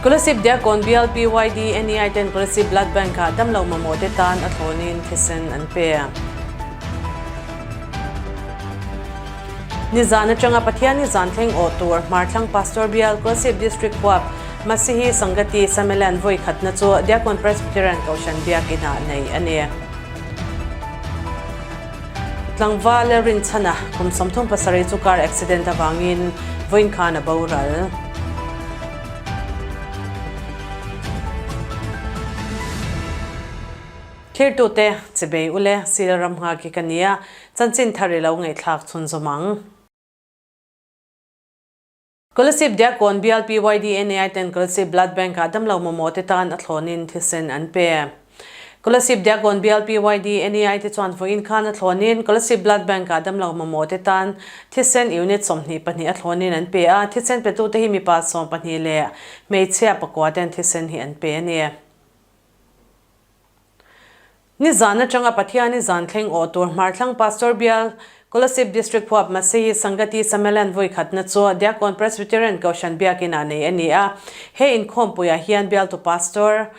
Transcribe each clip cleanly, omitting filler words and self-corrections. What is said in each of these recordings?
Kolasib Diakkawn Bial PYD NEI ten Kolasib Blood Bank ah damlo mamawh te tan a thlawnin thisen an pe. Nizan atanga Pathianni zan thleng awh tur Hmarthlang Pastor Bial Kolasib District huap Masihi Sangati Sammelan vawi khatna chu Diakkawn Presbyterian Kohhran Biakin ah nei a ni. Tlangval Rinchhana kum 37 chu car accident avangin vawiin khan a boral. Thirtute chibei ule sil ram nghak hi ka nia, chanchin thar i lo ngaihthlak chhunzawm ang. Kolasib Diakkawn Bial PYDNAI ten Kolasib Blood Bank ah damlo mamawh te tan a thlawnin thisen an pe. Kolasib Diakkawn Bial PYDNAI te chuan vawiin khan a thlawnin Kolasib Blood Bank ah damlo mamawh te tan thisen unit 22 a thlawnin an pe a, thisen petute hi mipa 12 leh hmeichhia pakua ten thisen hi an pe a ni. Nizan atanga Pathiani zan thleng awh tur Hmarthlang Pastor Bial, Kolasib District huap Masihi Sangati Sammelan vawi khatna chu Diakkawn Presbyterian Kohhran Biakin ah nei a ni a. He inkhawmpuiah hian bialtu Pastor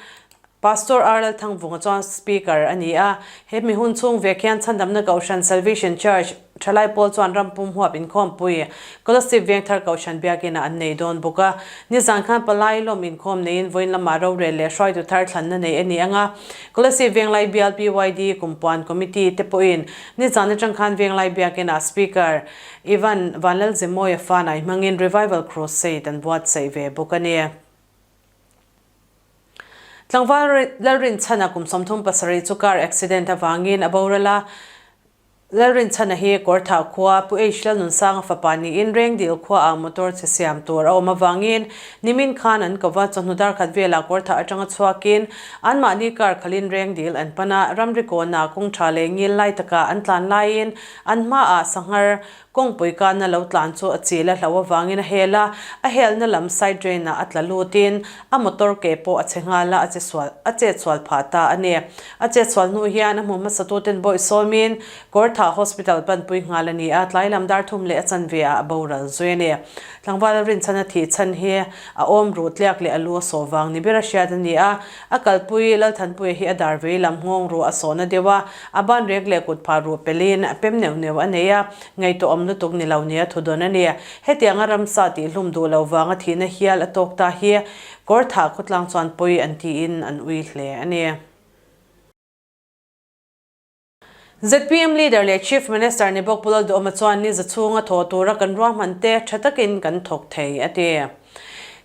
Pastor R Lalthangvunga chuan Speaker a ni a. He mi hun chhung vek hian Chhandamna Kohhran Salvation Church Thalai pawl chuan ram pum huap inkhawmpui Kolasib Vengthar Kohhran Biakin ah an nei dawn bawk a. Nizan khan palai lawm inkhawm neiin vawiin lamah rorel leh hruaitu thar thlanna nei a ni ang a. Kolasib Venglai Bial PYD Kumpuan Committee te pawhin nizan atang khan Venglai Biakin ah Speaker Ivan Vanlalzemawia fanai hmangin Revival Crusade an buatsaih ve bawk a ni. Tlangval Lalrinchhana kum 37 chu car accident avangin a boral a. Lalrinchhana hi Kawrthah khua Pu H Lalnunsanga fapa niin Rengdil khuaah motor chhe siam tur a awm avangin nimin khan an ko va, chawhnu dar khat velah Kawrthah atanga chhuakin anmahni car khalin Rengdil an pan a, ramri kawnah kawng tha leh ngil lai takah an tlan laiin an hmaah sanghar Kawngpui kana lo tlan chu a chil a hlo avangin a hel a, a helna lam side drain ah a tla lutin a motor ke pawh a chhe nghal a, a che sual a chet sual phah ta a ni. A chet sual hnu hian a hmu hmasatuten bawih sawmin Kawrthah Hospital panpui nghal a ni a, tlai lam dar thum leh a chanve ah a boral zui a ni. Tlangval a rinchhan a thih chhan hi a awm ruh tliak leh a lu a sawh vang ni ber a hriat a ni a, a kalpui Lalthanpuia hi a dar vei lam nghawng ruh a sawhna deuh a, A ban rek leh kut phah ruh pelin pem neuh neuh a nei a, ngaihtuahawm lutuk ni lo nia thu dawn a ni. Hetianga ramsa tihhlum duh lo vanga thihna hial a tawk ta hi Kawrthah khawtlang chuan pawi an tiin an ui hle a ni. Zpm Leader leh Chief Minister ni bawk Pu Lalduhawma chuan ni za chhunga thawh tura kan ruahman te tha takin kan thawk thei a ti.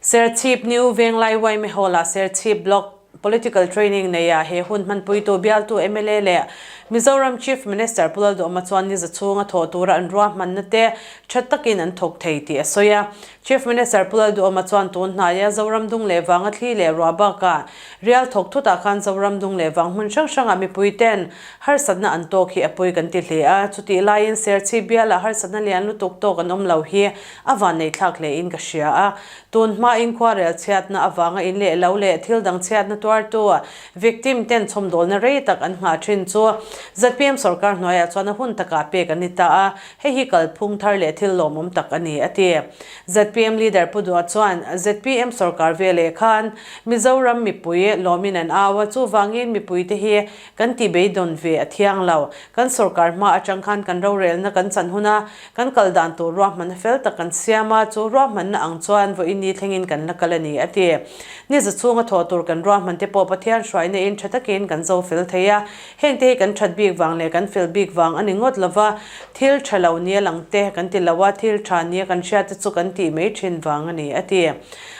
Serchhip New Venglai Yma Hall-ah Serchhip Block Political training neia he hun hmanpuitu bialtu mla leh Mizoram Chief Minister Pu Lalduhawma chuan ni za chhunga thawh tura an ruahmanna te tha takin an thawk thei tih a sawi a. Chief Minister Pu Lalduhawma chuan tun hnaia Zoram dung leh vanga thli leh ruah bakah rial thawk thutah khan Zoram dung leh vang hmun hrang hrangah mipui ten harsatna an tawk hi a pawi kan ti hle a. Chutih laiin Serchhip bialah harsatna lian lutuk tawk an awm lo hi a vanneihthlak hlein ka hria a. Tun hmain khuarel chhiatna avanga in leh lo leh thil dang chhiatna tuartu victim ten chhawmdawlna rei tak an nghah thin chu zpm sorkar hnuaiah chuan a hun takah pek an ni ta a, hei hi kalphung thar leh thil lawmawm tak a ni, a ti. Zpm leader Pu Duha chuan zpm sorkar veleh khan Mizoram mipui lawmin an au a, chuvangin mipuite hi kan tih beidawn ve a thiang lo. Kan sorkar hma atang khan kan rorelna kan chan hun a, Kan kal dan tur ruahmanna fel tak kan siam a, chu ruahmanna ang chuan vawiin ni thlengin kan la kal a ni, a ti. Ni za chhunga thawh tur kan ruahman te pawh Pathian hruaina in tha takin kan zo fel thei a, heng te hi kan that bik vang leh kan fel bik vang a ni ngawt lo va, thil tha lo nia lang te kan ti lo a, thil tha nia kan hriat te chu kan tih mai thin vang a ni, a ti.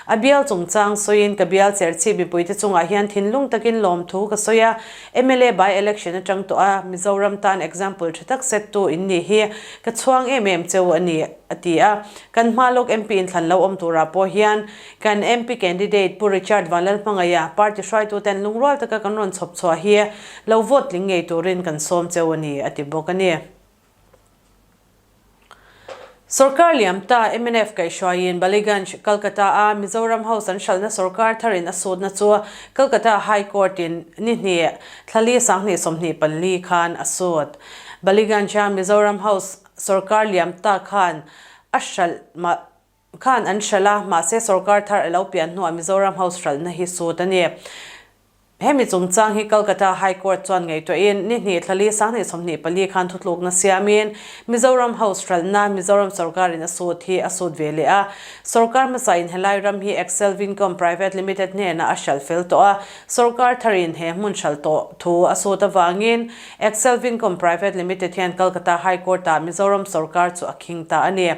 A bial chungchang sawiin ka bial Cherchhip mipuite chungah hian thinlung takin lawmthu ka sawi a, Mla by election atang tawh a Mizoram tan example tha tak set tu in nih hi ka chhuang em em cheu a ni, a ti a. Kan hma lawk MP inthlan lo awm turah pawh hian kan MP candidate Pu Richard Vanlalhmangaia party hruaituten lungrual taka kan rawn chhawp chhuah hi lo vote tling ngei turin kan sawm cheu a ni, a ti bawk a ni. Sorkar liam ta mnf kaihhruaiin Ballygunge, Calcutta-a Mizoram House an hralhna sorkar tharin a sutna chu Calcutta High Court-in ni hnih thlali 2024 khan a sut. Ballygunge-a Mizoram House sorkar liam ta khan a hralh mah. khan an hralh a, mahse sorkar thar a lo pian hnuah Mizoram House hralhna hi sut a ni. Hemi chungchang hi Calcutta High Court chuan ngaihtuahin ni hnih thlali 2024 khan thutlukna siamin Mizoram House hralhna Mizoram sorkarin a sut hi a sut ve leh a. Sorkar hmasain helai ram hi Excel Vincom Private Limited hnenah a hralh fel tawh a, sorkar tharin he hmun hralh tawh thu a sut avangin Excel Vincom Private Limited hian Calcutta High Court-ah Mizoram sorkar chu a khing ta a ni.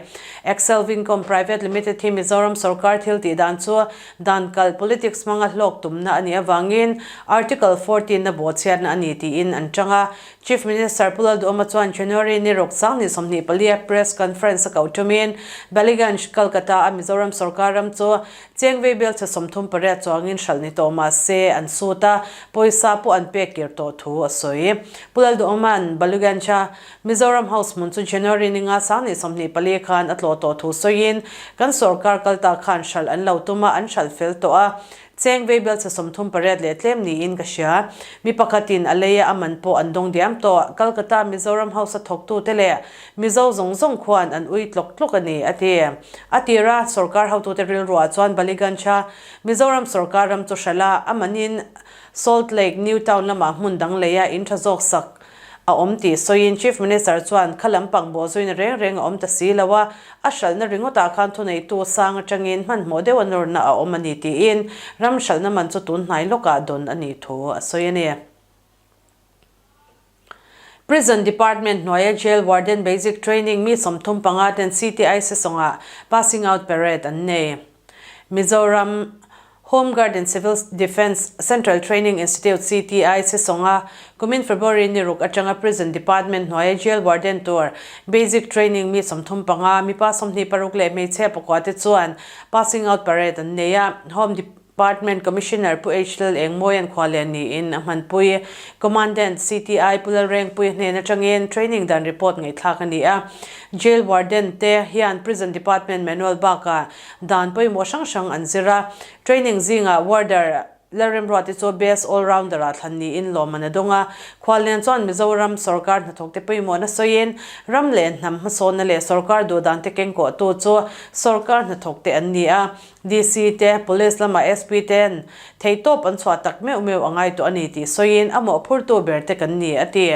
Excel Vincom Private Limited hi Mizoram sorkar thil tih dan chu Dan kalh politics hmanga hlawk tumna a nih avangin Article 14 a bawhchhiatna a ni tiin an chang a. Chief Minister Pu Lalduhoma chuan January ni ruk sang ni 24 a press conference a koh tumin Ballygunge, Calcutta a Mizoram sorkar ram chu cheng vei belchhe 38 chuangin hralh ni tawh mah se an sut a, pawisa pawh an pek kir tawh thu a sawi. Pu Lalduhoma'n Ballygunge a Mizoram House hmun chu January ni nga sang ni 24 khan a tlawh tawh thu sawiin, kan sorkar kal ta khan hralh an lo tum a, an hralh fel tawh a. Cheng vei belchhe 38 leh tlem niin ka hria. Mi pakhatin a lei a a man pawh an dawng diam tawh. Calcutta Mizoram House a thawktute leh Mizo zawng zawng khuan an ui tlawk tlawk a ni, a ti. A tira sorkar hotute rilruah chuan Ballygunge-a Mizoram sorkar ram chu hralh a, a manin Salt Lake, New Town lamah hmun dang leia in tha zawk sak a awm tih sawiin Chief Minister chuan kha lampang bawhzuina reng reng a awm ta si lo a, a hralhna ringawtah khan thuneitu sang atangin hmanhmawh deuha nawrna a awm a ni tiin ram hralhna man chu tun hnai lawkah dawn a nih thu a sawi a ni. Prison Department hnuaia Jail Warden Basic Training mi 35 ten CTI Sesawngah Passing Out Parade an nei. Mizoram Home Guard and Civil Defence Central Training Institute, CTI, Sesawng-a kumin February ni ruk atanga Prison Department hnuaia Jail Warden tur Basic Training mi 35, mipa 26 leh hmeichhia pakua te chuan Passing Out Parade an nei a. Home Department Commissioner Pu H Lal Engmawia'n khuallian niin a hmanpui. Commandant, CTI, Pu Lalrengpuia hnen atangin training dan report ngaihthlak a ni a. Jail Warden te hian Prison Department Manual bakah Dan pawimawh hrang hrang an zir a, training zingah warder Lalremruati chu Best All Rounder-ah thlan niin lawmman a dawng a. Khuallian chuan Mizoram sorkar hnathawkte pawimawhna sawiin, ram leh hnam hmasawnna leh sorkar duhdante kengkawhtu chu sorkar hnathawkte an ni a. DC te, Police lama SP te'n theihtawp an chhuah tak meuh meuh a ngai tawh a ni tih sawiin a mawhphurtu berte kan ni, a ti.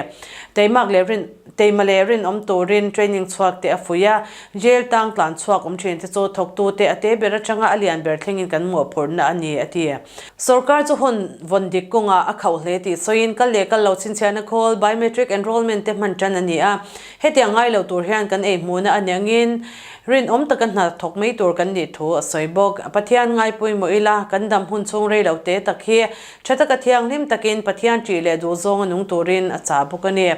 Teimak leh rin. Teima leh rinawm turin training chhuak te a fuih a, jail tang tlan chhuak awm thin te chu thawktu te a te ber atanga a lian ber thlengin kan mawhphurhna a ni, a ti. Sorkar chu hun vawn dik kawngah a khauh hle tih sawiin kal leh kal lo chhinchhiahna khawl, biometric enrollment te hman tan a ni a, hetiang ngai lo tur hian kan ei hmuhna a niangin rinawm taka hna thawk mai tur kan nih thu a sawi bawk. Pathian ngai pawimawh ila kan dam hun chhung rei lo te tak hi Tha taka thianghlim takin Pathian ṭih leh duhzawnga nung turin a chah bawk a ni.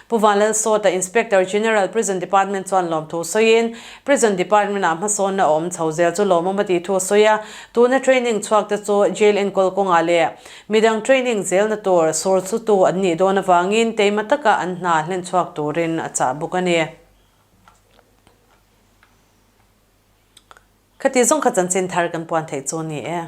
Pu Vanlalsawta, Inspector General, Prison Department chuan lawmthu sawiin, Prison Department-ah hmasawnna a awm chho zel chu lawmawm a tih thu a sawi a, tuna training chhuak te chu jail enkawl kawngah leh midang training zelna tur sur chutu an nih dawn avangin teima taka an hna hlen chhuak turin a chah bawk a ni. Khati zawng kha chanchin thar kan puan theih chu a ni e.